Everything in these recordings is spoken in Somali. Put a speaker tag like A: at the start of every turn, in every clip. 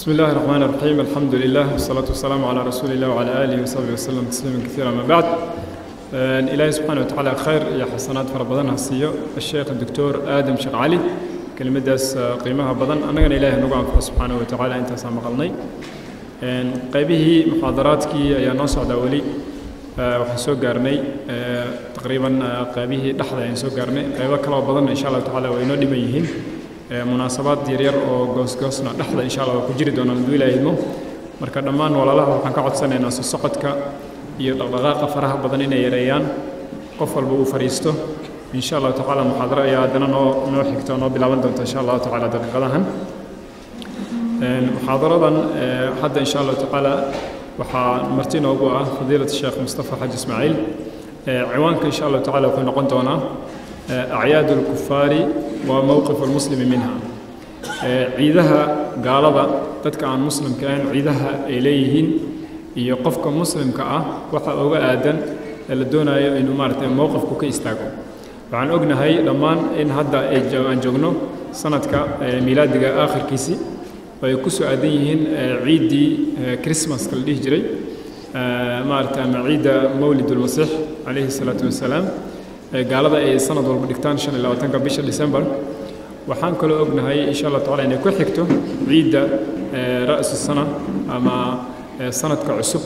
A: بسم الله الرحمن الرحيم، الحمد لله والصلاة والسلام على رسول الله وعلى آله وصحبه وسلم تسليما كثيرا، ما بعد. إلهي سبحانه وتعالى khayr iyo xasanaad fara badan ha siiyo الشheekh الدكتور آدم Sheekh Cali kelimadaas qiimaha badan, annagana Ilahay nagu anfaco subxaanaه wa tacaala intaasaan maqalnay. Qaybihii muxaadaraadkii ayaa noo socdaa weli. Waxaan soo gaarnay taqriiban qaybihii dhexda ayaan soo gaarnay. Qaybo kaloo badanna insha Allahu tacala waa inoo dhiman yihiin. Munaasabaad yaryar oo goosgoosna dhexda insha Allah waa ku jiri doonaan hadduu Ilahay idmo. Marka dhammaan walaalaha waxaan ka codsanaynaa soo socodka iyo dhaqdhaqaaqa faraha badan inay yareeyaan, qof walba uu fadhiisto insha Allahu tacaala. Muxaadaro ayaa haddana noo xigta oo noo bilaaban doonta insha Allahu tacaala daqiiqadahan. Muxaadaradan hadda insha Allahu tacaala waxaa marti noogu ah fadiilat Sheekh Mustafa Xaji Ismaaciil. Ciwaanka insha Allahu tacala wuxuu noqon doonaa أعياد الكفار وموقف المسلم منها, ciidaha gaalada, dadka aan muslimka ahayn ciidaha ay leeyihiin iyo qofka muslimka ah waxa uga aadan ee la doonayo inuu maaragtay mowqifku ka istaago. Waxaan ognahay dhammaan in hadda aan joogno sanadka miilaadiga aakhirkiisii oo ay ku soo aadan yihiin ciiddii Christmaska la dhihi jiray maaragtay ama ciidda mawlid ulmasiix calayhi salaatu wasalaam, gaalada ay sanad walba dhigtaan 25-ka bisha December. Waxaan kaloo ognahay insha Allah tacala inay ku xigto ciidda ra'su sana ama sanadka cusub,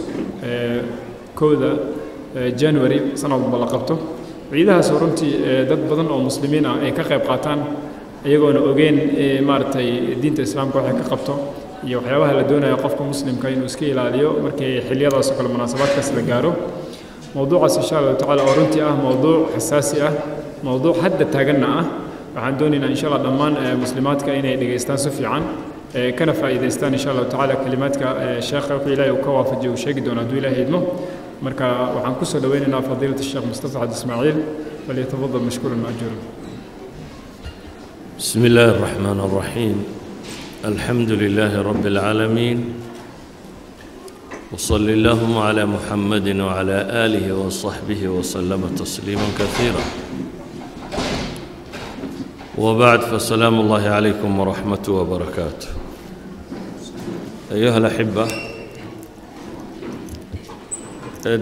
A: 1-da January sanad walba la qabto. Ciidahaas oo runtii dad badan oo muslimiin ah ay ka qayb qaataan iyagoona ogeyn maaragtay diinta islaamka waxay ka qabto iyo waxyaabaha la doonayo qofka muslimka inuu iska ilaaliyo markii xilliyadaas oo kale munaasabaadkaas la gaaro. Mowduucaas insha Allahu tacala oo runtii ah mowduuc xasaasi ah, mowduuc hadda taaganna ah, waxaan doonaynaa insha Allah dhammaan muslimaadka inay dhegaystaan si fiican kana faa'iidaystaan insha Allahu tacala kelimaadka sheekha, wuxuu Ilaahay uu ka waafajiyo uu sheegi doono hadduu Ilaahay idmo. Marka waxaan kusoo dhaweynaynaa fadiilat Sheekh Mustafa Xaji Ismaaciil, falyatafadal mashkuuran maajuuran.
B: بسم الله الرحمن الرحيم، الحمد لله رب العالمين، وصل اللهم على محمد وعلى آله وصحبه وسلم تسليما كثيرا، وبعد، فسلام الله عليكم ورحمته وبركاته. أيها الأحبة،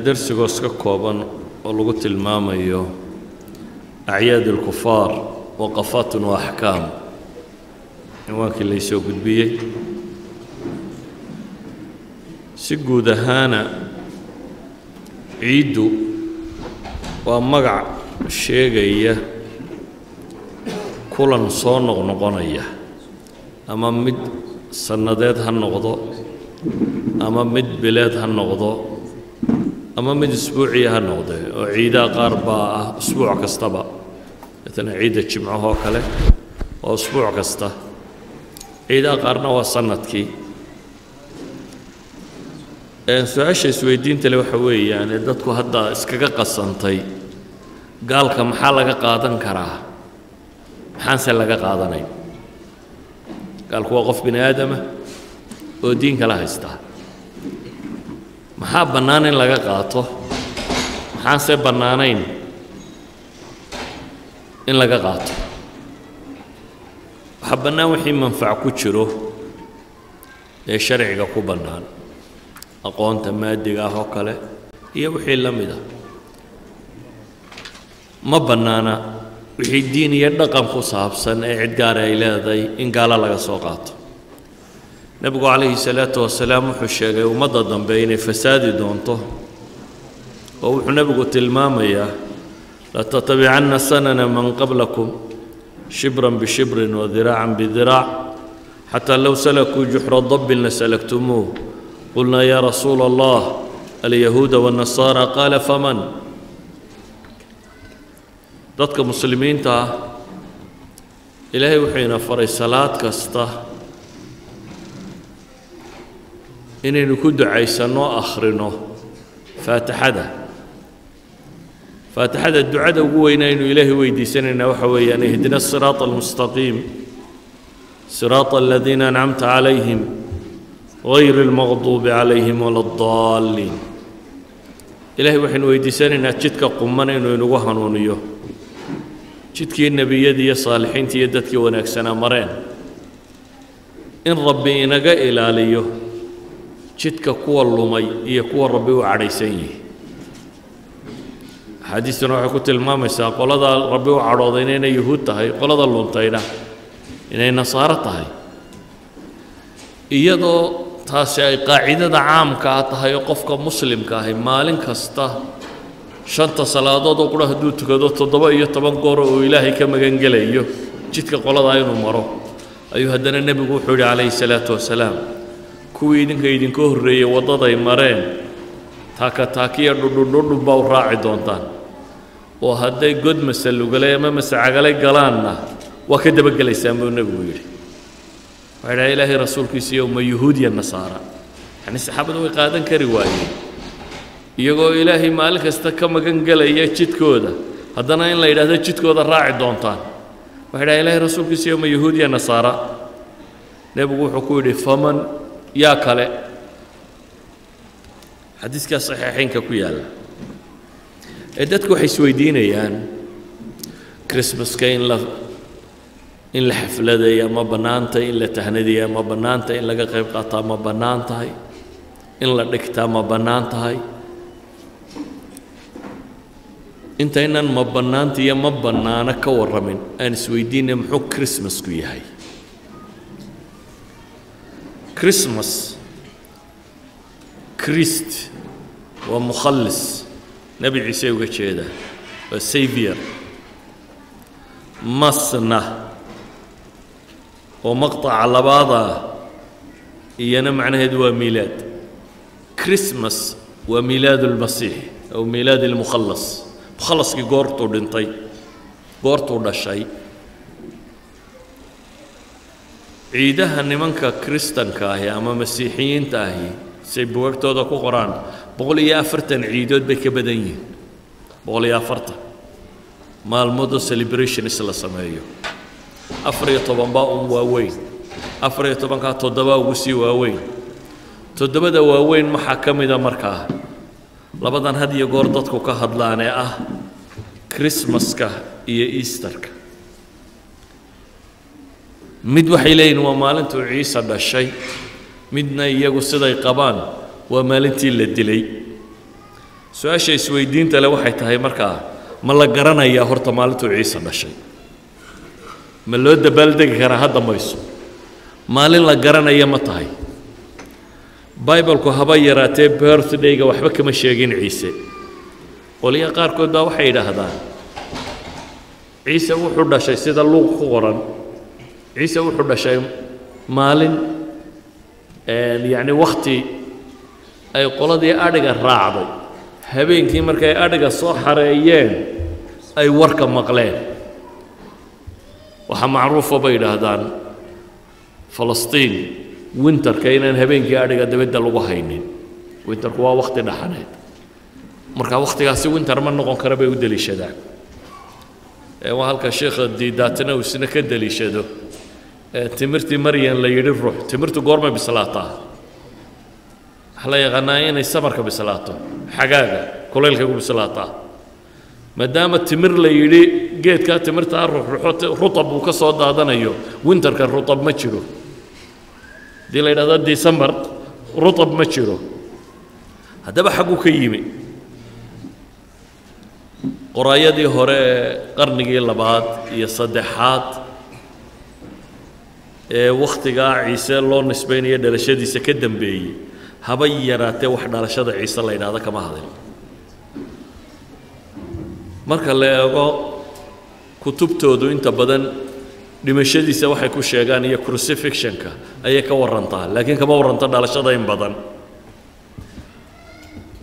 B: darsiga iska kooban oo lagu tilmaamayo أعياد الكفار وقفات وأحكام, cinwaankii laysoo gudbiyey, si guud ahaana ciiddu waa magac sheegaya kulan soo noqnoqonaya, ama mid sannadeed ha noqdo, ama mid bileed ha noqdo, ama mid isbuuciya ha noqdee, oo ciidaha qaar baa ah usbuuc kastaba. Maalan ciidda jimcahoo kale waa usbuuc kasta, ciidaha qaarna waa sanadkii. Su-aasha isweydiinta le waxa weeyaan ee dadku hadda iskaga qasantay: gaalka maxaa laga qaadan karaa, maxaanse laga qaadanayn? Gaalku waa qof bini aadama oo diin kala haystaa. Maxaa bannaan in laga qaato, maxaanse bannaanayn in laga qaato? Waxaa bannaan wixii manfac ku jiro ee sharciga ku bannaan, aqoonta maadiga ah oo kale iyo wixii la mid ah. Ma bannaana wixii diin iyo dhaqan ku saabsan ee cid gaara ay leedahay in gaalo laga soo qaato. Nebigu calayhi salaatu wasalaam wuxuu sheegay ummadda dambe inay fasaadi doonto, oo wuxuu nebigu tilmaamayaa: لتتبعن سنن من قبلكم شبرا بشبر وذراعا بذراع حتى لو سلكوا جحر ضب لسلكتموه. قلنا: يا رسول الله، اليهود والنصارى؟ قال: فمن؟ Dadka muslimiinta ah Ilaahay wuxuu ina faray salaad kasta inaynu ku ducaysanno, akhrino faatixada. Faatixada ducada ugu weyna aynu Ilaahay weydiisanaynaa waxa weeyaan: اهدنا الصراط المستقيم، صراط الذين أنعمت عليهم، غير المغضوب عليهم ولا الضالين. Ilahay waxaynu weydiisanaynaa jidka quman inuu inagu hanuuniyo, jidkii nebiyadii iyo saalixiintii iyo dadkii wanaagsanaa mareen. In Rabbi inaga ilaaliyo jidka kuwa lumay iyo kuwa Rabbi u cadhaysan yihi. Axaadiistuna waxay ku tilmaamaysaa qolada Rabbi u cadhoodayna inay Yuhuud tahay, qolada luntayna inay Nasaaro tahay, iyadoo taasi ay qaacidada caamkaa tahay oo qofka muslimka ahi maalin kasta shanta salaadood oo qura hadduu tukado 17 goor oo Ilaahay ka magangelayo jidka qoladaa inuu maro ayuu. Haddana Nebigu wuxuu yidhi calayhi salaatu wasalaam, kuwii idinka idinka horreeyey waddaday mareen taaka taakiya dhudhundhudhun baa u raaci doontaan, oo hadday god masalugalay ama masacagalay galaanna waa ka dabagelaysaan, buu Nebigu yidhi. Waxay dhahay, Ilaahay rasuulkiisiiyo, ma Yuhuudiya Nasaara? Yacni saxaabadu way qaadan kari waayeen, iyagoo Ilaahay maalin kasta ka magan gelaya jidkooda, haddana in la yidhahdo jidkooda raaci doontaan. Waxay dhahay, Ilaahay rasuulkiisiiyo, ma Yuhuudiya Nasaara? Nebigu wuxuu ku yidhi, faman, yaa kale? Xadiiskaa saxiixaynka ku yaalla. Ee dadku waxay isweydiinayaan, Christmaska in la xafladeeya ma bannaantay? In la tahnadiya ma bannaantay? In laga qayb qaataa ma bannaan tahay? In la dhigtaa ma bannaan tahay? Intaynan ma bannaanta iyo ma bannaano ka warramin, aan isweydiinay muxuu Christmasku yahay. Christmas, Christ waa mukhallis, Nebi Ciise uga jeedaa, waa savior. Masna oo maqطaca labaada iyana macnaheedu waa miilaad. Christmas waa miilaad اlmasiix aw miilaad اlmukhalas, mukhalaskii goortuu dhintay, goortuu dhashay. Ciidaha nimanka Kristanka ahi ama Masiixiyiinta ahi say buugagtooda ku qoraan 140 ciidood bay ka badan yihiin, 140 maalmoodoo celebrations la sameeyo. 14 baa un waaweyn, 14-kaa toddobaa ugu sii waaweyn. Toddobada waaweyn waxaa ka mida markaa labadan had iyo goor dadku ka hadlaan ee ah Christmaska iyo Easterka. Mid waxay leeyihin waa maalintuu Ciise dhashay, midna iyagu siday qabaan waa maalintii la dilay. Su-aasha isweydiinta le waxay tahay markaa, ma la garanayaa horta maalintuu Ciise dhashay? Ma loo dabaaldegi karaa? Ha dambayso, maalin la garanaya ma tahay? Bible-ku haba yaraatee birthday-ga waxba kama sheegin Ciise. Qoliya qaarkood baa waxay yidhaahdaan Ciise wuxuu dhashay, sida Luuq ku qoran, Ciise wuxuu dhashay maalin, yacni wakhti ay qoladii adhiga raacday habeenkii markay adhiga soo xareeyeen ay warka maqleen. Waxaa macruufa bay yidhaahdaan Falastiin winterka inaan habeenkii adhiga dabadda lagu haynin. Winterku waa wakhti dhaxaneed, marka wakhtigaasi winter ma noqon kara bay u deliishadaan. Waa halka sheekha Diidaatina uu isna ka deliishado timirtii Maryan la yidhi ruux. Timirtu goormay bislaataa? Waxaa la yaqaanaa inay samarka bislaato, xagaaga kulaylkay ku bislaataa. Maadaama timir la yidhi geedkaa timirtaa ruxruxo rutab uu ka soo daadanayo, winterka rutab ma jiro. Haddii la yidhahdo December, rutab ma jiro. Haddaba xagguu ka yimi? Qoraayadii hore ee qarnigii labaad iyo saddexaad ee wakhtigaa Ciise loo nisbaynayo dhalashadiisa ka dambeeyey haba yaraatee wax dhalashada Ciise la yidhahdo kama hadin. Marka la eego kutubtoodu, inta badan dhimashadiisa waxay ku sheegaan iyo crucifixionka ayay ka warrantaa, laakiin kama warranto dhalashada in badan.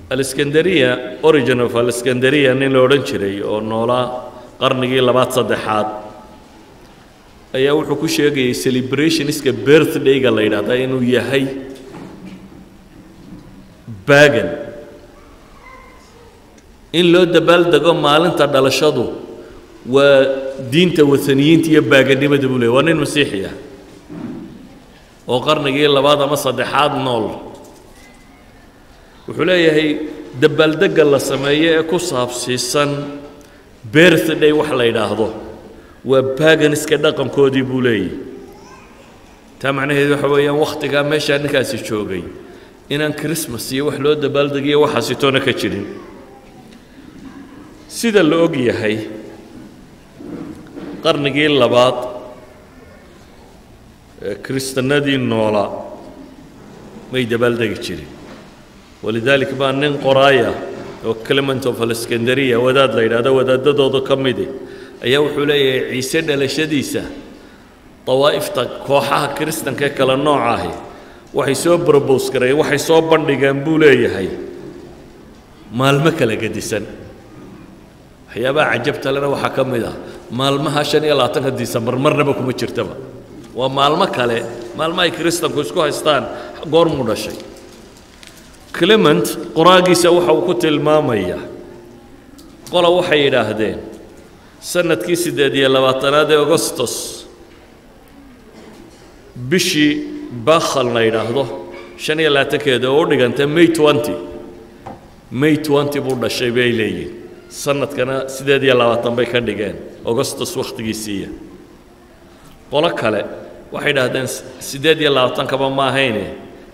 B: Alexandria, Origen of Alexandria nin la odhan jiray oo noolaa qarnigii labaad saddexaad ayaa wuxuu ku sheegayay celebrationska birthday-ga la yidhahdaa inuu yahay pagan, in loo dabaaldego maalinta dhalashadu waa diinta wathaniyiinta iyo pagan-nimada buu leey. Waa nin Masiixi ah oo qarnigii labaad ama saddexaad nool. Wuxuu leeyahay dabaaldegga la sameeyo ee ku saabsiisan birthday wax la yidhaahdo waa paganiska dhaqankoodii, buu leeyahy. Taa macnaheedu waxa weeyaan wakhtigaa meeshaa ninkaasi joogay inaan Christmas iyo wax loo dabaaldegiyo waxaasi toona ka jirin. Sida la og yahay, qarnigii labaad ee kiristanadii noolaa may dabaaldegi jirin. Walidaalik baa nin qoraaya oo Clement of Alexandria wadaad la yidhahdo, wadaadadooda ka midi, ayaa wuxuu leeyahay Ciise dhalashadiisa dawaa'ifta kooxaha kiristanka ee kala nooca ahi waxay soo propose gareeyeen, waxay soo bandhigeen buu leeyahay, maalmo kala gedisan. Waxyaabaha cajabta lena waxaa ka mid ah maalmaha 25-ka Disembar marnaba kuma jirtaba, waa maalmo kale, maalmo ay kiristanku isku haystaan goormuu dhashay. Clement qoraagiisa waxa uu ku tilmaamayaa qola waxay yidhaahdeen sanadkii 28aad ee Augustus, bishii Bakhal la yidhaahdo 25-keeda oo u dhigantay May 20, May 20 buu dhashay bay leeyihin. Sanadkana 28 bay ka dhigeen Augustus wakhtigiisiiya. Qolo kale waxay idhaahdeen 28-kaba ma ahayne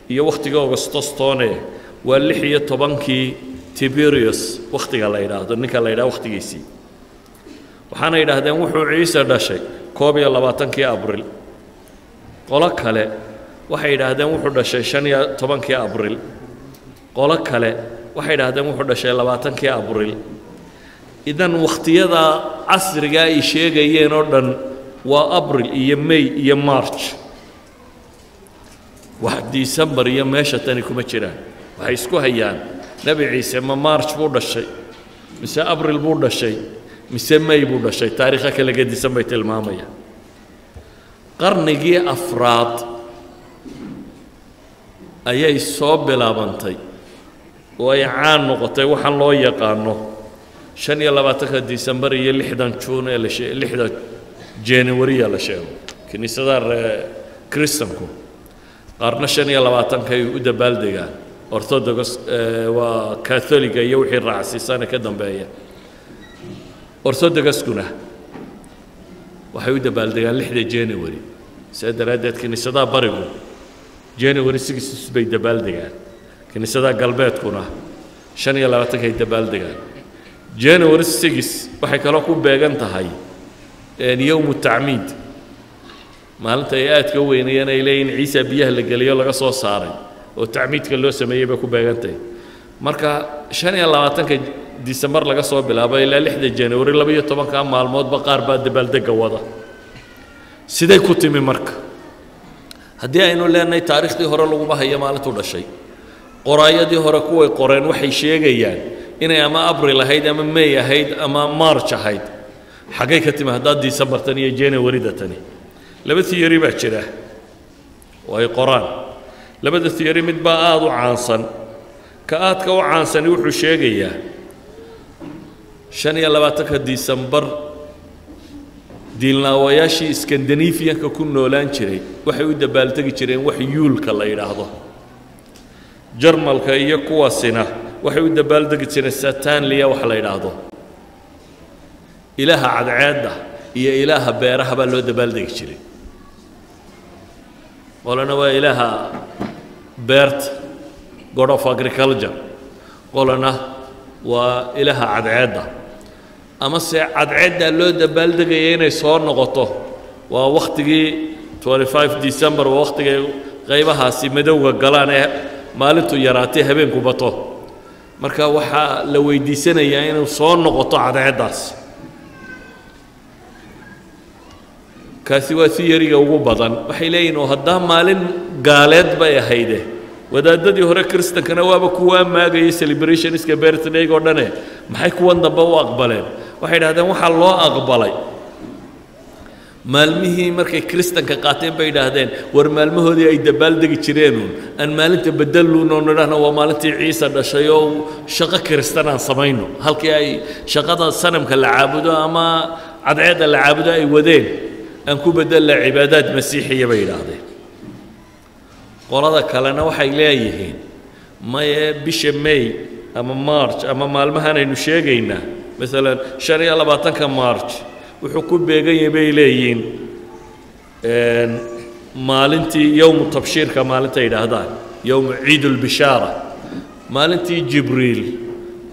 B: iyo wakhtigii Augustus toone, waa 16-kii Tiberius wakhtiga la yidhaahdo, ninka la yidhahdo wakhtigiisii. Waxaana yidhaahdeen wuxuu Ciise dhashay 21-kii Abril. Qolo kale waxay yidhaahdeen wuxuu dhashay 15-kii Abril. Qolo kale waxay yidhaahdeen wuxuu dhashay 20-kii Abril. Idan wakhtiyada casriga ay sheegayeen oo dhan waa Abril iyo May iyo March, wax December iyo meesha tani kuma jiraan. Waxay isku hayaan Nebi Ciise ma March buu dhashay mise Abril buu dhashay mise May buu dhashay? Taariikha kala gedisan bay tilmaamayaan. Qarnigii afraad ayay soo bilaabantay oo ay caan noqotay waxaan loo yaqaano 25-ka Disembar iyo 6-dan Juun ee la shee 6-da Januariya la sheego. Kiniisadaha ree Kristanku qaarna 25-kay u dabaaldegaan, Orthodox waa Catholiga iyo wixii raacsiisana ka dambeeya. Orthodoxkuna waxay u dabaaldegaan 6-da January. Sidaa daraaddeed kiniisadaha barigu January 6 bay dabaaldegaan, kiniisadaha galbeedkuna 25-kay dabaaldegaan. January 6 waxay kaloo ku beegan tahay yowmu tacmiid, maalinta ay aadka u weynayeen, ay leeyihin Ciisa biyaha la geliyo laga soo saaray oo tacmiidka loo sameeyey bay ku beegantahay. Marka 25-ka Disembar laga soo bilaabo ilaa 6-da January, 12-ka maalmoodba qaar baa dabaaldegga wada. Siday ku timi marka haddii aynu leenahay taariikhdii hore laguma hayo maalintuu dhashay? Qoraayadii hore kuway qoreen waxay sheegayaan inay ama Abril ahayd ama May ahayd ama March ahayd. Xaggay ka timi haddaad Decembertan iyo Januaryda tani? Laba theory baa jira oo ay qoraan. Labada theory mid baa aada u caansan. Ka aadka u caansani wuxuu sheegayaa 25-ka Disembar diinlaawayaashii Skandinafiyanka ku noolaan jiray waxay u dabbaaltegi jireen wax Yule-ka la yidhaahdo. Jarmalka iyo kuwaasina waxay u dabaaldegi jireen Saturnalia wax la yidhaahdo. Ilaaha cadceedda iyo ilaaha beeraha baa loo dabaaldegi jiray. Qolana waa ilaaha beerta, god of agriculture, qolana waa ilaaha cadceedda, ama se cadceeddaa loo dabaaldegaya inay soo noqoto. Waa wakhtigii 25 December, waa wakhtigay qaybahaasi madowga galaan ee maalintu yaraatay, habeenku bato. Marka waxaa la weydiisanayaa inuu soo noqoto cadceeddaas. Kaasi waa theory-ga ugu badan. Waxay leeyihin oo haddaa maalin gaaleed bay ahayde, wadaadadii hore Kristankana waaba kuwaa maagayay celebrationska birthday oo dhane, maxay kuwan dambe u aqbaleen? Waxay idhahdeen waxaa loo aqbalay maalmihii markay Kristanka qaateen bay idhaahdeen war maalmahoodii ay dabaaldegi jireenuun aan maalinta bedeluun oo nidhahna waa maalintii Ciise dhashay oo shaqo Kristan aan samayno. Halkii ay shaqada sanamka la caabudo ama cadceedda la caabudo ay wadeen, aan ku bedella cibaadaad masiixiya bay yidhaahdeen. Qolada kalena waxay leeyihiin maye, bisha May ama March ama maalmahan aynu sheegaynaa, maalan 25-ka March wuxuu ku beegan yahay bay leeyihiin. Maalintii yowmu tabshiirka, maalinta yidhaahdaan yowmu ciid ulbishaara, maalintii Jibriil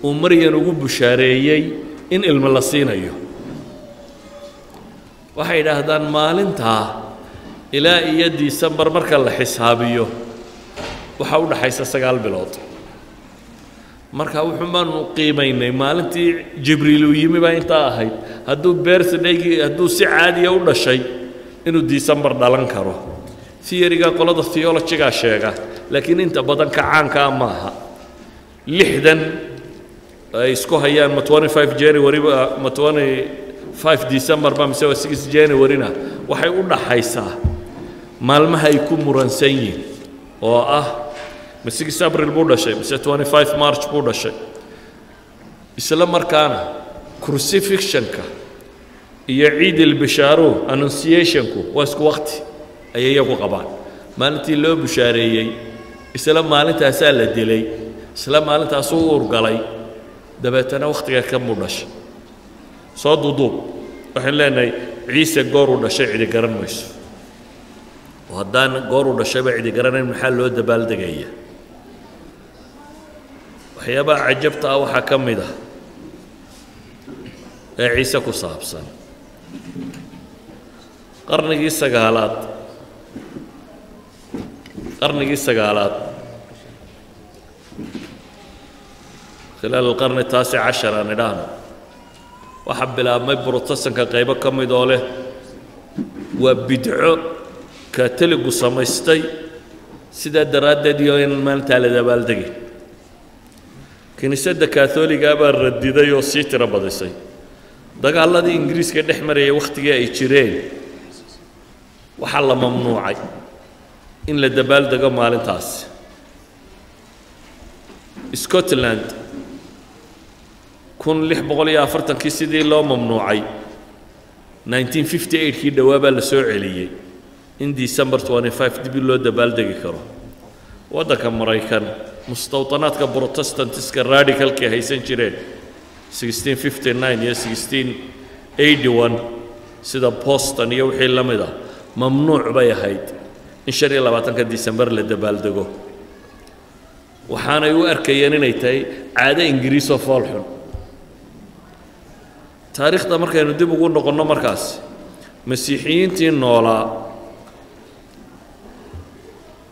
B: uu Maryan ugu bushaareeyey in ilmo la siinayo. Waxay yidhaahdaan maalintaa ilaa iyo Disembar marka la xisaabiyo waxaa u dhaxaysa 9 bilood. Marka wuxuun baanu qiimaynay maalintii Jibriil uu yimi baa intaa ahayd. Hadduu birthdaygii, hadduu si caadiya u dhashay, inuu Disembar dhalan karo. Theoryga qolada theologygaa sheega, laakiin inta badan ka caankaa maaha. 60 ay isku hayaan, ma 25 January ba, ma 25 December ba, mise waa 6 January-na, waxay u dhaxaysaa maalmaha ay ku muransan yihiin oo ah ma 6 April buu dhashay mise 25 March buu dhashay. Isla markaana crucifixionka iyo ciid ilbishaaru, annunciationku, waa isku waqti ayay iyagu qabaan. Maalintii loo bushaareeyey isla maalintaasaa la dilay, isla maalintaasuu uurgalay, dabeetana wakhtiga kan buu dhashay. Soo duuduub, waxaynu leenahay Ciise gooruu dhashay cidi garan mayso. Oo haddaan gooruu dhashayba cidi garanayn, maxaa loo dabaaldegaya? Waxyaabaha cajabta ah waxaa ka mid ah ee Ciise ku saabsan, qarnigii sagaalaad, qarnigii sagaalaad, khilaal alqarni taasic cashar aan idhaahno, waxaa bilaabmay Brotestanka qaybo ka mid oo leh waa bidco Katoligu samaystay, sidaa daraaddeed iyo in maalintaa la dabaaldegay. Kiniisadda Kaatooligaa baa radiday oo sii tiro badisay. Dagaaladii Ingiriiska dhex marayay wakhtigii ay jireen waxaa la mamnuucay in la dabaaldego maalintaasi. Scotland 1640-kii sidii loo mamnuucay, 1958-kii dhowaa baa la soo celiyey in December 25 dib loo dabaaldegi karo. Waddanka Maraykan mustawtanaadka Protestantiska radicalkii haysan jireen 1659 iyo 1681, sida Boston iyo wixii la mid ah, mamnuuc bay ahayd in 25-ka December la dabaaldego. Waxaanay u arkayeen inay tahay caado Ingiriisoo fool xun. Taariikhda markaynu dib ugu noqonno, markaas Masiixiyiintii noolaa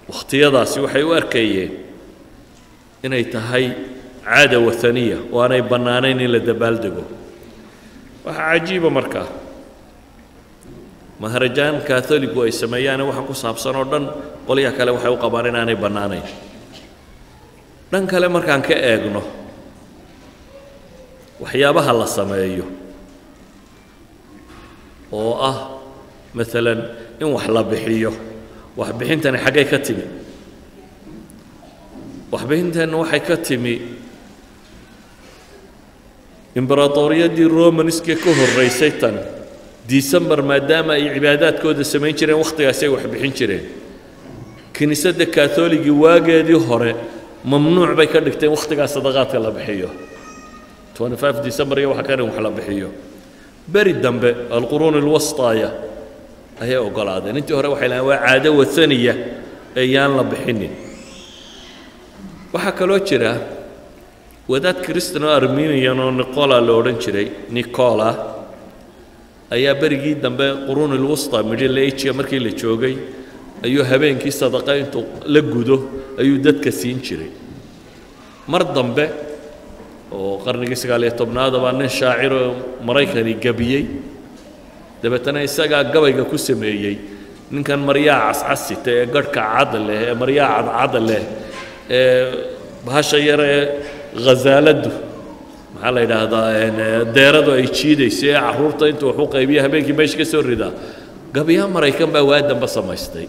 B: wakhtiyadaasi waxay u arkayeen inay tahay caada wathaniya oo aanay bannaanayn in la dabaaldego. Waxaa cajiiba markaa maharajaan Katholigu ay sameeyaane waxa ku saabsan oo dhan, qolyaha kale waxay u qabaan inaanay bannaanayn. Dhan kale markaan ka eegno, waxyaabaha la sameeyo oo ah maalan in wax la bixiyo, waxbixintani xaggay ka timi? Waxbixintanna waxay ka timi imberatoriyadii Romanskee ka horraysay tan December. Maadaama ay cibaadaadkooda samayn jireen wakhtigaasi ay wax bixin jireen, kiniisadda Katholigii waageedii hore mamnuuc bay ka dhigteen wakhtigaa sadaqaadka la bixiyo, 25 December iyo waxa kan in wax la bixiyo. Beri dambe, alquruun alwastaaya, ayay oggolaadeen. Intii hore waxay lahayn waa caado wathaniya ee yaan la bixinin. Waxaa kaloo jira wadaad Kristan oo Armenian oo Nicola la odhan jiray. Nicola ayaa berigii dambe, quruun ilwusta, Middle Ageka markii la joogay, ayuu habeenkii sadaqa intuu la gudo ayuu dadka siin jiray. Mar dambe oo qarnigii 19aad baa nin shaaciroo Maraykani gabiyey, dabeetana isagaa gabayga ku sameeyey ninkan maryaha cascasita ee garhka cad leh, ee maryaha cadcad leh, ee bahasha yar ee khasaaladdu, maxaa la yidhaahdaa, deeradu ay jiidayso, ee carruurta intuu wax u qaybiya habeenkii meesha ka soo ridaa. Gabayaa Maraykan baa waa dambe samaystay.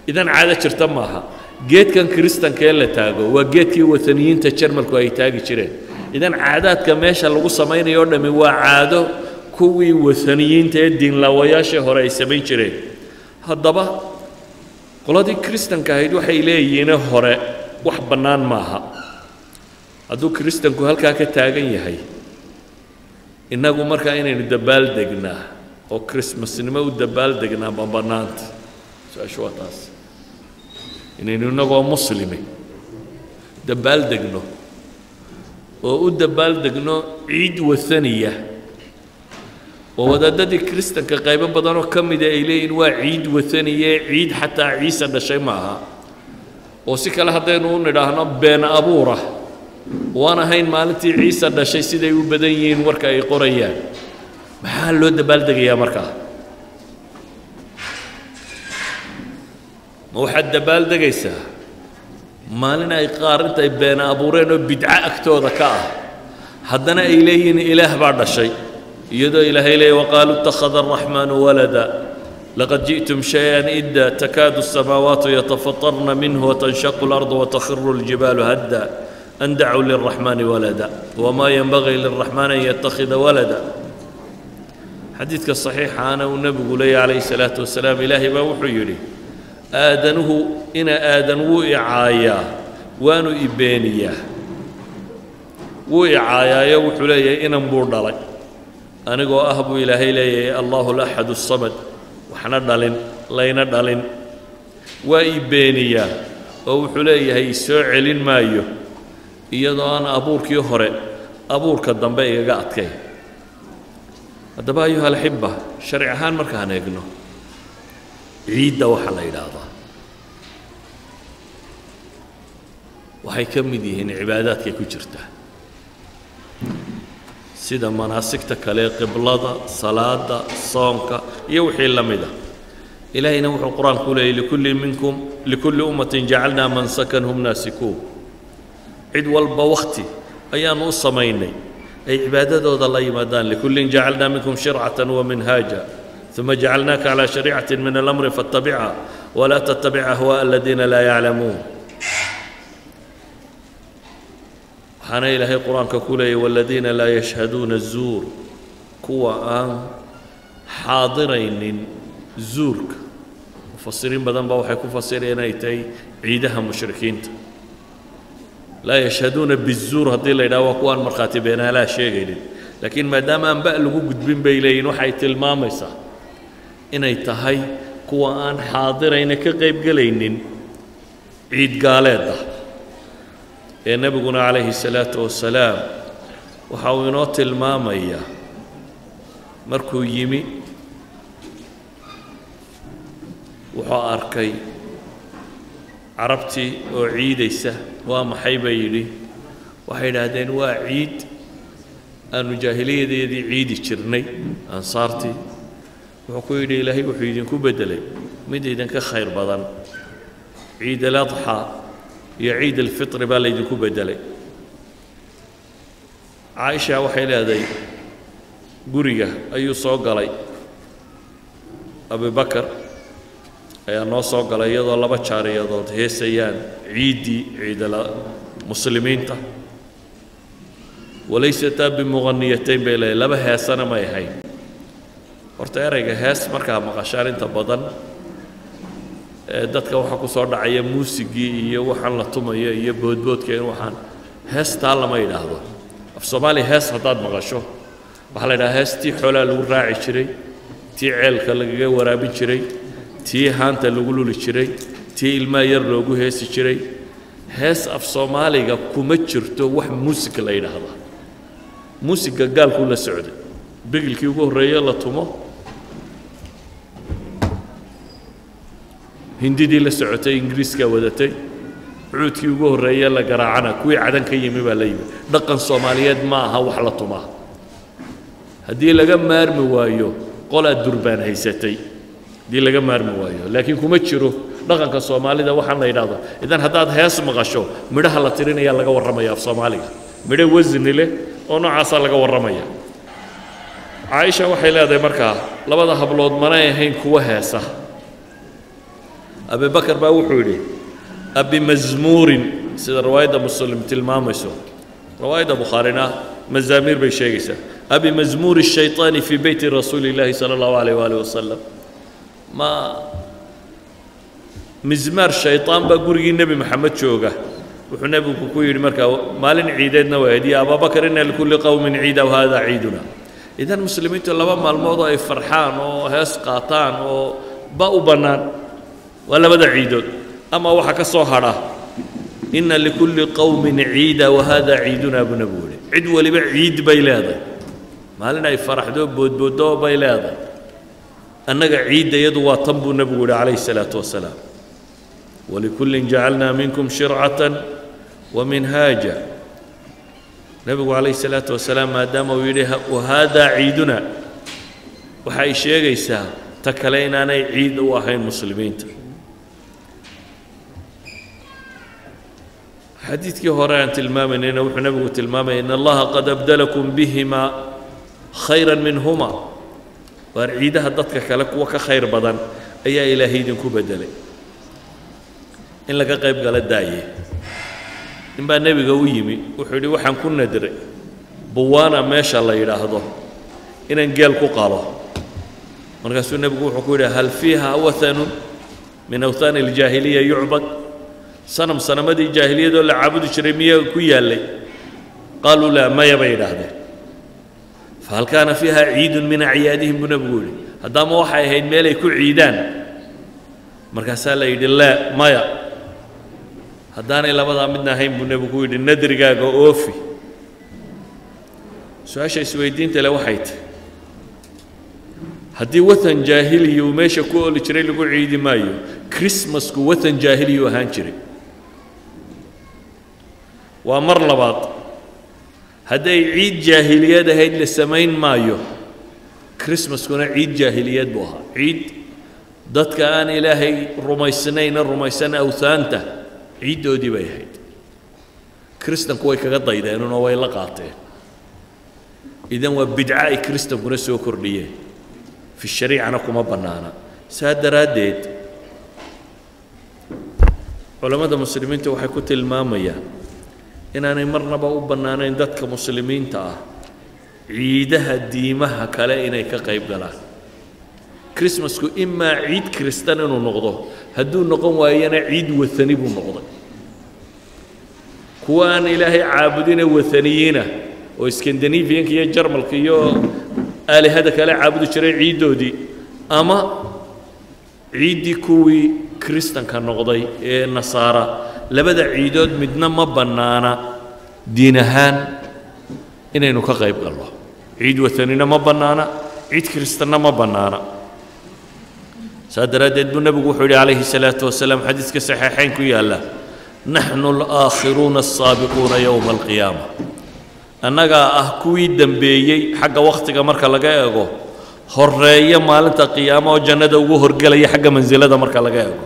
B: Idan caado jirta maaha. Geedkan Kiristanka ee la taago waa geedkii wataniyiinta Jarmalku ay taagi jireen. Idan caadaadka meesha lagu samaynayo o dhammi waa caado kuwii wathaniyiinta ee diinlaawayaashii hore ay samayn jireen. Haddaba qoladii Kiristanka ahayd waxay leeyihiin hore wax bannaan maaha. Hadduu Kiristanku halkaa ka taagan yahay, innagu markaa inaynu dabaaldegnaa oo Christmasnimo u dabaaldegnaa ma bannaanta? Su-aashu waa taas, inaynu innagoo muslimi dabaaldegno oo u dabaaldegno ciid wathaniya oo wadaadadii kristanka qaybo badanoo ka mida ay leeyihin waa ciid wathaniye, ciid xataa Ciise dhashay ma aha, oo si kale haddaynu u nidhaahno been abuurah waan ahayn maalintii Ciise dhashay siday u badan yihiin warka ay qorayaan. Maxaa loo dabaaldegayaa markaa? Ma waxaad dabaaldegaysaa maalin ay qaar intay been abuureen oo bidco agtooda ka ah haddana ay leeyihiin ilaah baa dhashay, iyadoo Ilaahay leeyahy waqaaluu ittakhada araxmaanu walada laqad ji'tum shay-an idda takaadu asamaawaatu yatafatarna minhu watanshaqu alardu watakhiru aljibaalu hadda an dacuu lilraxmaani walada wamaa yanbagii lilraxmaani an yattakhida walada. Xadiidka saxiixaana uu nebigu leeyahy calayhi salaatu wasalaam, Ilaahay baa wuxuu yidhi aadanuhu ina aadan wuu icaayaa waanu i beeniyaa. Wuu icaayaayo wuxuu leeyahay inan buu dhalay, anigoo ah buu Ilaahay leeyahay Allahu alaxad asamad, waxna dhalin layna dhalin. Waa i beeniyaa oo wuxuu leeyahay isoo celin maayo iyadoo aan abuurkii hore abuurka dambe igaga adkay. Haddaba ayuha alxiba, sharci ahaan markaan eegno ciidda waxaa la yidhaahdaa waxay ka mid yihiin cibaadaadkay ku jirtaa sida manaasigta kale, qiblada, salaada, soonka iyo wixii la mid a. Ilaahayna wuxuu qur-aanku leeyay likulli minkum likulli ummatin jacalnaa mansakan hum naasikuun. Cid walba wakhti ayaanu u samaynay ay cibaadadooda la yimaadaan. Likullin jacalnaa minkum shircatan wa minhaaja uma jacalnaaka calaa shariicatin min alamri faattabicha walaa tattabic ahwaaءa aladiina laa yaclamuun. Waxaana Ilaahay qur-aanka ku leeyay waladiina laa yashhaduuna azuur, kuwa aan xaadiraynin zuurka. Mufasiriin badan baa waxay ku fasirayeen inay tahay ciidaha mushrikiinta. Laa yashhaduuna bizuur haddii la yidhaha waa kuwaan markhaati beenaalaha sheegaynin, laakiin maadaama aan ba lagu gudbin bay leeyihin waxay tilmaamaysaa inay tahay kuwa aan xaadirayna ka qaybgelaynin ciid gaaleed ah. Ee nebiguna calayhi salaatu wasalaam waxa uu inoo tilmaamayaa markuu yimi wuxuu arkay carabtii oo ciidaysa. Waa maxay bay yidhi? Waxay yidhaahdeen waa ciid aanu jaahiliyadeedii ciidi jirnay ansaartii. Wuxuu ku yidhi Ilaahay wuxuu idinku beddelay mid idinka khayr badan, ciid aladxaa iyo ciid alfitri baa laydinku beddelay. Caaisha waxay leedahay guriga ayuu soo galay Abubakar ayaa noo soo galay iyadoo laba jaariyadood heesayaan ciiddii ciidala muslimiinta. Walaysataa bimuqaniyatayn bay leedahay, laba heesana may ahayn. Horta ereyga hees markaa maqashaan inta badan dadka waxaa ku soo dhacaya muusigii iyo waxaan la tumayo iyo boodboodka, in waxaan heestaa lama yidhaahdo. Af Soomaaliya hees haddaad maqasho waxaa la yidhaha hees tii xoolaa lagu raaci jiray, tii ceelka lagaga waraabin jiray, tii haanta lagu luli jiray, tii ilmaha yar loogu heesi jiray. Hees af Soomaaliga kuma jirto wax muusig la yidhaahda. Muusigga gaalkuu la socday, bigilkii ugu horreeye la tumo hindidii la socotay Ingiriiskaa wadatay, cuudkii ugu horreeye la garaacana kuwii Cadan ka yimi baa la yimi. Dhaqan Soomaaliyeed ma aha wax la tumaa. Haddii laga maarmi waayo qolaa durbaan haysatay, haddii laga maarmi waayo, laakiin kuma jiro dhaqanka Soomaalida waxaan la yidhahdo. Idan haddaad hees maqasho midhaha la tirinayaa laga warramaya, af Soomaaliga midho wasni leh oo noocaasaa laga warramaya. Caaisha waxay leedahay markaa labada hablood manay ahayn kuwa heesa. Abibakar baa wuxuu yidhi abimazmuurin, sida riwaayadda Muslim tilmaamayso, riwaayadda Bukhaarina mazaamiir bay sheegaysaa, abimazmuuri الshayطaani fii beyti rasuuli اllahi salى اllahu alayh waalih wasalam, ma mizmaar shayطaan baa gurigii Nebi Maxamed jooga? Wuxuu nebigu ku yidhi markaa maalin ciideedna waa hediye Ababakar, ina likulli qowmin ciida wa hada ciiduna. Idan muslimiintu laba maalmood oo ay farxaan oo hees qaataan oo ba u bannaan. Waa labada ciidood. Ama waxa ka soo hadha, ina likulli qowmin ciida wahada ciidunaa buu nebigu yihi. Cid waliba ciid bay leedahay, maalin ay faraxdo boodbooddo bay leedahay. Annaga ciidda iyadu waa tan buu nebigu yihi calayhi salaatu wasalaam. Walikullin jacalnaa minkum shircatan wa minhaaja. Nebigu calayhi salaatu wasalaam maadaama uu yidhi wahaadaa ciiduna, waxay sheegaysaa ta kale inaanay ciid u ahayn muslimiinta. Xadiidkii hore aan tilmaamaynayna wuxuu nebigu tilmaamaya in allaha qad abdalakum bihimaa khayra minhuma. Waar ciidaha dadka kale kuwa ka khayr badan ayaa ilaahay idinku beddelay. In laga qayb gala daaye. Ninbaa nebiga u yimi, wuxuu yidhi waxaan ku nadray buwaana meesha la yidhaahdo inaan geel ku qalo. Markaasuu nebigu wuxuu ku yidhi hal fiiha wathanun min awthaani aljaahiliya yucbad? Sanam sanamadii jaahiliyadoo la caabudi jiray miyaa ku yaallay? Qaaluu laa, maya bay yidhaahdeen. Fahal kaana fiiha ciidun min acyaadihim buu nebigu yidhi. Haddaama waxay ahayd meelay ku ciidaan? Markaasaa la yidhi laa, maya. Haddaanay labadaa midna ahayn buu nebigu yidhi nadrigaaga oofi. Su-aasha isweydiinta le waxay tahy, haddii wathan jaahiliya uu meesha ku oli jiray lagu ciidi maayo, chrismasku wathan jaahiliyu ahaan jiray. Waa mar labaad, hadday ciid jaahiliyad ahayd la samayn maayo, chrismaskuna ciid jaahiliyad buu ahaa, ciid dadka aan ilaahay rumaysnayna rumaysan awthaanta ciiddoodii bay ahayd. Kristanku way kaga daydeenunoo way la qaateen. Idan waa bidco ay kristankuna soo kordhiyeen, fi shariicana kuma bannaana. Saa daraaddeed culammada muslimiinta waxay ku tilmaamayaan inaanay marnaba u bannaanayn dadka muslimiinta ah ciidaha diimaha kale inay ka qayb galaan. Chrismasku imaa ciid kristan inuu noqdo, hadduu noqon waayana ciid wathani buu noqday. Kuwa aan ilaahay caabudine wathaniyiina oo Skandinavianka iyo Jarmalka iyo aalihada kale caabudi jiray ciiddoodii, ama ciiddii kuwii kristanka noqday ee nasaara, labada ciidood midna ma bannaana diin ahaan inaynu ka qayb galno. Ciid wathanina ma bannaana, ciid kristanna ma bannaana. Saa daraaddeed buu nebigu wuxuu yidhi calayhi salaatu wasalaam xadiiska saxiixayn ku yaalla, naxnu alaakhiruuna asaabiquuna yowma alqiyaama. Annagaa ah kuwii dembeeyey xagga wakhtiga marka laga eego, horreeya maalinta qiyaama oo jannada ugu horgelaya xagga mansilada marka laga eego.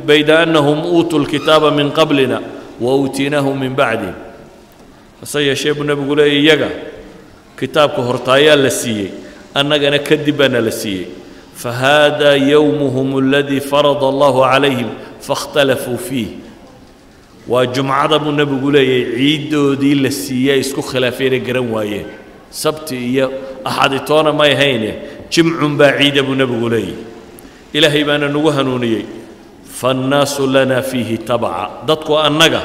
B: Bayda annahum uutuu lkitaaba min qablina wa uutiinaahum min bacdihim. Hase yeeshee buu nebigu leeyay iyaga kitaabka hortaayaa la siiyey, annagana kadib baana la siiyey. Fahada yowmuhum aladii farada allahu calayhim faاkhtalafuu fiih. Waa jumcada buu nebigu leeyay ciiddoodii la siiyey ay isku khilaafeenee garan waayeen. Sabti iyo axaditoona may hayne, jimcun baa ciida buu nebigu leeyay. Ilaahay baana nagu hanuuniyey. Faannaasu lana fiihi tabca, dadku annaga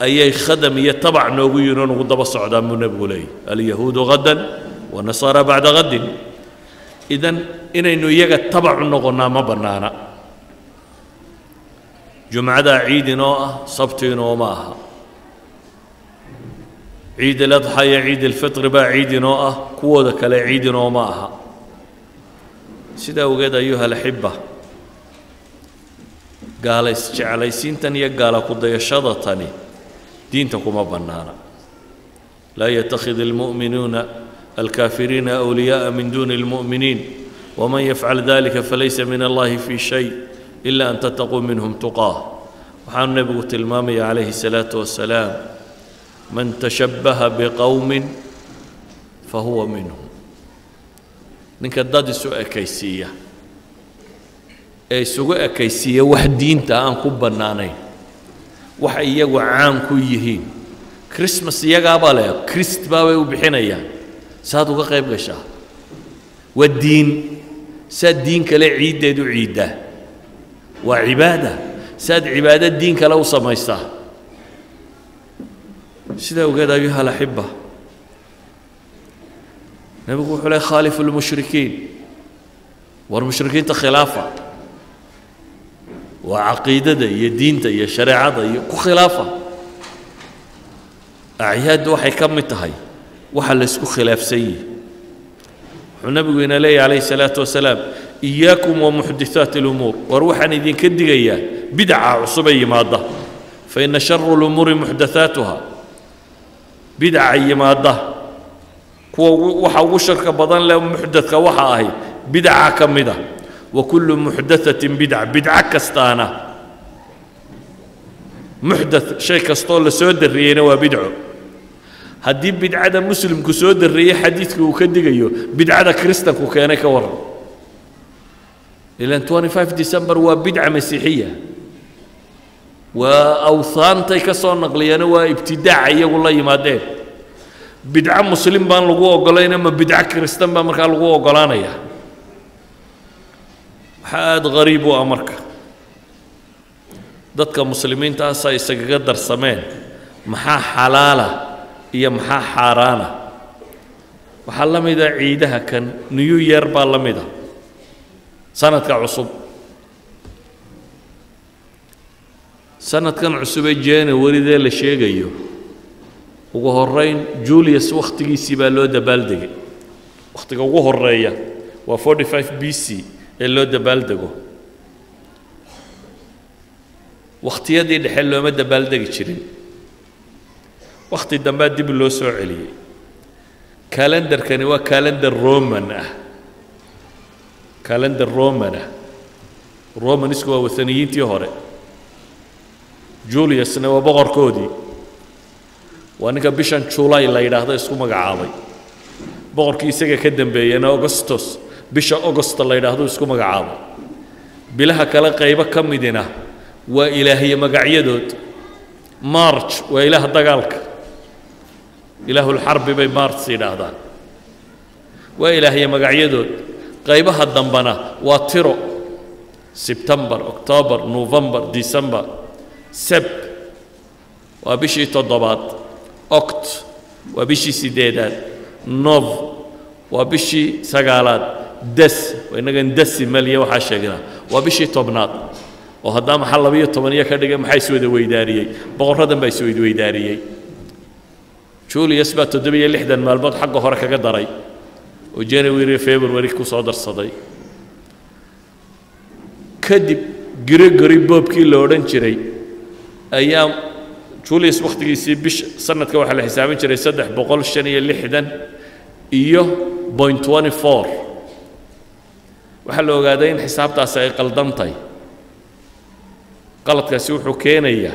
B: ayay khadam iyo tabac noogu yihin oo nagu daba socdaan buu nebigu leeyay. Alyahuudu hadan wanasaara bacda hadin. Idan inaynu iyaga tabacu noqonnaa ma bannaana. Jumcadaa ciid inoo ah, sabti inooma aha. Ciid aladxa iyo ciid alfitri baa ciid inoo ah, kuwooda kale ciid inooma aha. Sidaa awgeed ayuha alaxiba, gaala isjeclaysiintan iyo gaala kudayashada tani diinta kuma bannaana. Laa yattakhid almu'minuuna alkaafiriina awliyaa'a min duuni almu'miniin waman yafcal dalika falaysa min allahi fii shay ila an tattaquu minhum tuqaah. Waxaanu nebigu tilmaamaya calayhi salaatu wasalaam, man tashabbaha biqowmin fahuwa minhum. Ninka dad isu ekaysiiya ee isugu ekaysiiya wax diinta aan ku bannaanayn, wax iyagu caan ku yihiin, Christmas iyagaabaa leh, Christ baabay u bixinayaan, saad uga qayb gashaa? Waa diin, saad diin kale ciiddeed u ciiddaa? Waa cibaada, saad cibaado diin kale u samaysaa? Sidaa ogeed ayuha alaxiba, nebigu wuxuu leey khaalifu lmushrikiin. War mushrikiinta khilaafa, waa caqiidada iyo diinta iyo shareecada iyo ku khilaafa. Acyaaddu waxay ka mid tahay waxa la isku khilaafsan yihi. Wuxuu nabigu ina leeyahy calayhi salaatu wasalaam: iyaakum wa muxdithaati alumuur. War waxaan idinka digayaa bidaca cusubee yimaada. Fa ina sharu lumuuri muxdathaatuha. Bidaca yimaada kuwa waxa ugu sharka badan leh muxdadka waxa ahi bidaca ka mida. Wa kullu muxdathatin bidca, bidco kastaana muxdath, shay kastoo la soo darriyeyna waa bidco. Haddii bidcada muslimku soo darriyey xadiidku uu ka digayo, bidcada kiristanku keenay ka warran? Ilan 25 December waa bidca masiixiya, waa awhaantay ka soo naqliyeena, waa ibtidaaca iyagu la yimaadeen. Bidco muslim baan lagu ogolayna, ma bidco kiristan baa markaa lagu oggolaanaya? Waxaa aada qariib u ah marka dadka muslimiinta asa isagaga darsameen maxaa xalaala iyo maxaa xaaraana. Waxaa la mida ciidaha kan New Year baa la mida, sanadka cusub. Sanadkan cusub ee January-dee la sheegayo, ugu horrayn Julius wakhtigiisii baa loo dabaaldegay. Wakhtiga ugu horreeya waa 45 BC ee loo dabaaldego. Wakhtiyadii dhexe looma dabaaldegi jirin, wakhti dambea dib loo soo celiyey. Kalendarkani waa kalendar Roman ah, kalendar Roman ah. Romanisku waa wathaniyiintii hore, Juliusna waa boqorkoodii, waa ninka bishan Julay la yidhaahdo isku magacaabay. Boqorkii isaga ka dambeeyena Augustus, bisha Augusta la yidhaahdo isku magacaabay. Bilaha kale qaybo ka midina waa ilaahye magacyadood. March waa ilaah dagaalka, ilaahulxarbi bay Mars yidhaahdaan, waa ilaahye magacyadood. Qaybaha dambena waa tiro: Sebtembar, October, November, December. Sep waa bishii toddobaad, Oct waa bishii siddeedaad, Nov waa bishii sagaalaad, Des waa innagan decimal iyo waxaa sheegnaa, waa bishii 10aad. Oo haddaa maxaa 12 iyo ka dhigay? Maxaa iswada weydaariyey? Boqorradan baa isweydaariyey. Julius baa 67 maalmood xagga hore kaga daray oo January, February ku soo darsaday. Kadib Gregory boobkii la odhan jiray ayaa Julius wakhtigiisii bisha sanadka waxaa la xisaabin jiray 365 iyo .24. Waxaa la ogaaday in xisaabtaasi ay qaldantahay. Qaladkaasi wuxuu keenayaa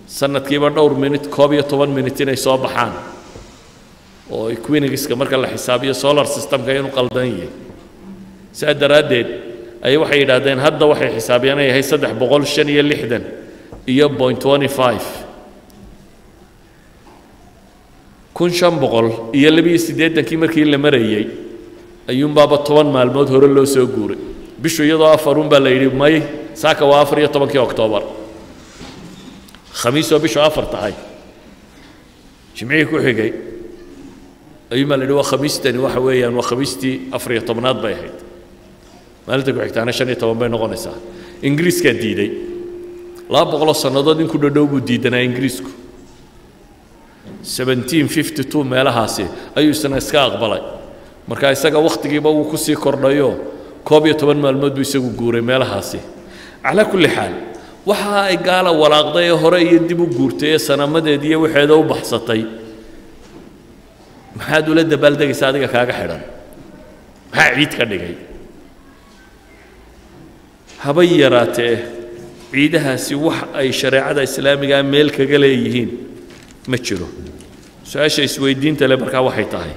B: sanadkiiba dhowr minit, 11 minit inay soo baxaan oo equinoxka marka la xisaabiyo solar systemka inuu qaldan yahay. Saa daraaddeed ayay waxay yidhaahdeen hadda waxay xisaabiyaan inay yahay 365 iyo .25. 1582kii markii la marayey ayuunbaaba 10 maalmood hore loo soo guuray. Bishu iyadoo afarun baa la yidhi may, saaka waa 14kii Oktoobar, Khamiisoo bishu afar tahay. Jimcihii ku xigay ayuun baa la yidhi waa Khamiistani, waxa weeyaan waa Khamiistii 14aad bay ahayd. Maalinta ku xigtaana 15 bay noqonaysaa. Ingiriiskaa diiday. 200 sannadood in ku dhodhow buu diidanaa Ingiriisku. 1752 meelahaasi ayuu isna iska aqbalay. Marka isaga wakhtigiiba wuu ku sii kordhayo, 11 maalmood buu isagu guuray meelahaasi. Calaa kulli xaal, waxa ay gaala walaaqday ee hore iyo dib u guurtay ee sanamadeed iyo waxeeda u baxsatay, maxaad ula dabaaldegaysaa? Adiga kaaga xidhan maxaa ciid ka dhigay? Habay yaraatee ciidahaasi wax ay shareecada islaamigaa meel kaga leeyihiin ma jiro. Su-aasha isweydiinta le markaa waxay tahay,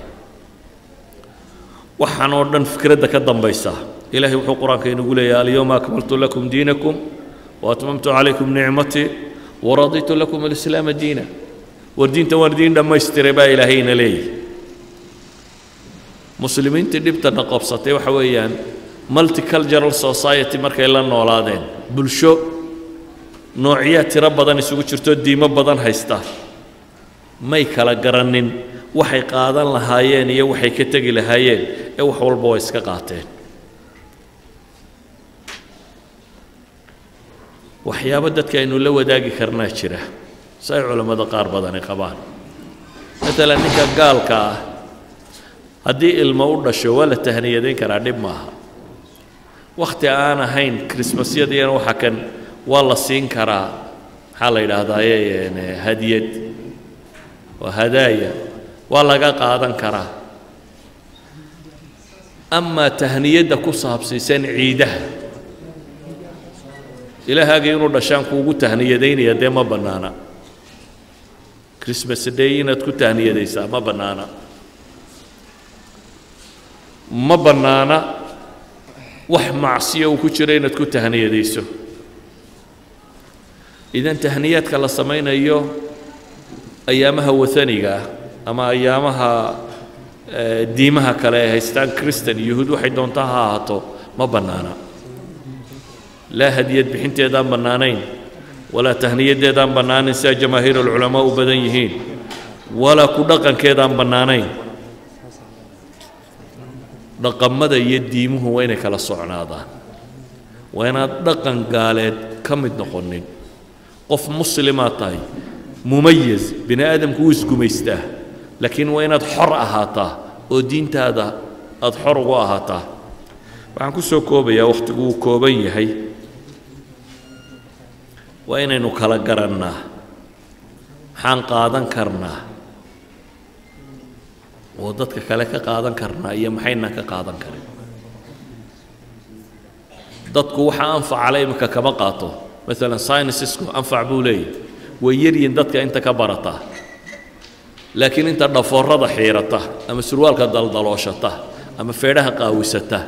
B: waxaan oo dhan fikradda ka dambaysa, Ilaahay wuxuu Qur-aanka inagu leeyahay: alyawma akmaltu lakum diinakum wa atmamtu calaykum nicmatii waraditu lakum alislaama diina. War diinta waan idiin dhammaystiray baa Ilaahay ina leeyahy. Muslimiintii dhibtana qabsatay waxa weeyaan multicultural society markay la noolaadeen, bulsho noocyaa tiro badan isugu jirto, diimo badan haysta, may kala garannin waxay qaadan lahaayeen iyo waxay ka tegi lahaayeen ee wax walba waa iska qaateen. Waxyaabo dadka aynu la wadaagi karnaa jira, si ay culammada qaar badani qabaan. Maalan ninka gaalka ah haddii ilmo u dhasho waa la tahniyadayn karaa, dhib maaha. Wakhti aan ahayn krismasyadiina waxa kan waa la siin karaa, maxaa la yidhaahdaaye, hadiyad waa hadaaya, waa laga qaadan karaa. Amaa tahniyadda ku saabsiisan ciidaha, ilaahaaga inuu dhashaan kuugu tahniyadaynaya, dee ma bannaana. Christmas Day inaad ku tahniyadaysaa ma bannaana, ma bannaana. Wax macsiya uu ku jiro inaad ku tahniyadayso. Idan tahniyaadka la samaynayo ayaamaha wathaniga ah ama ayaamaha diimaha kale ay haystaan, Christan, Yuhuud, waxay doontaa ha ahaato, ma bannaana. Laa hadiyad bixinteedaan bannaanayn, walaa tahniyadeedaan bannaanayn sidaa jamaahiir alculamaa u badan yihiin, walaa ku dhaqankeedaan bannaanayn. Dhaqamada iyo diimuhu waa inay kala socnaadaan. Waa inaad dhaqan gaaleed ka mid noqonin. Qof muslimaad tahay, mumayaz, bini aadamku wuu isgumaystaa, laakiin waa inaad xor ahaataa oo diintaada aada xor ugu ahaataa. Waxaan ku soo koobayaa, wakhtigu wuu kooban yahay, waa inaynu kala garannaa maxaan qaadan karnaa oo dadka kale ka qaadan karnaa iyo maxaynaan ka qaadan karin. Dadku waxa anfacale iminka kama qaato. Maalan sciencesku anfac buu leeyahy, way yaryihin dadka inta ka barataa, laakiin inta dhafoorada xiirata ama surwaalka daldalooshata ama feedhaha qaawisata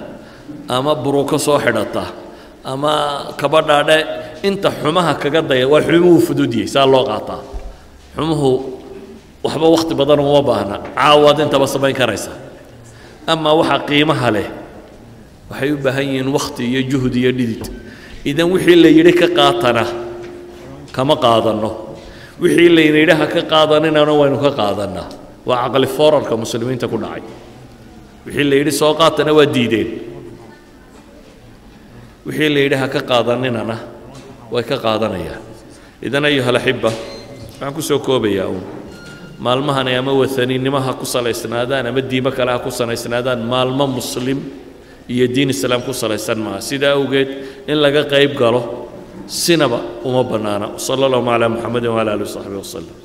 B: ama buruko soo xidhata ama kabadhaadhe, inta xumaha kaga daya, waa xumuhu fududiyey saa loo qaataa. Xumuhu waxba wakhti badan uma baahna, caawaad intaba samayn karaysa. Amaa waxa qiimaha leh waxay u baahan yihiin wakhti iyo juhd iyo dhidid. Idan wixii la yidhi ka qaatana kama qaadanno, wixii layna yidhi ha ka qaadaninana waynu ka qaadannaa. Waa caqli foorarka muslimiinta ku dhacay. Wixii la yidhi soo qaatana waa diideen, wixii la yidhi ha ka qaadaninana way ka qaadanayaan. Idan ayuha alaxiba, waxaan ku soo koobayaa uun, maalmahani ama wathaninimo ha ku salaysnaadaan ama diimo kale ha ku salaysnaadaan, maalmo muslim iyo diin islaam ku salaysan maaha. Sidaa awgeed in laga qayb galo sinaba uma bannaana. Sala allahuma calaa Muxamedin wacala alihi wasaxbihi wasalam.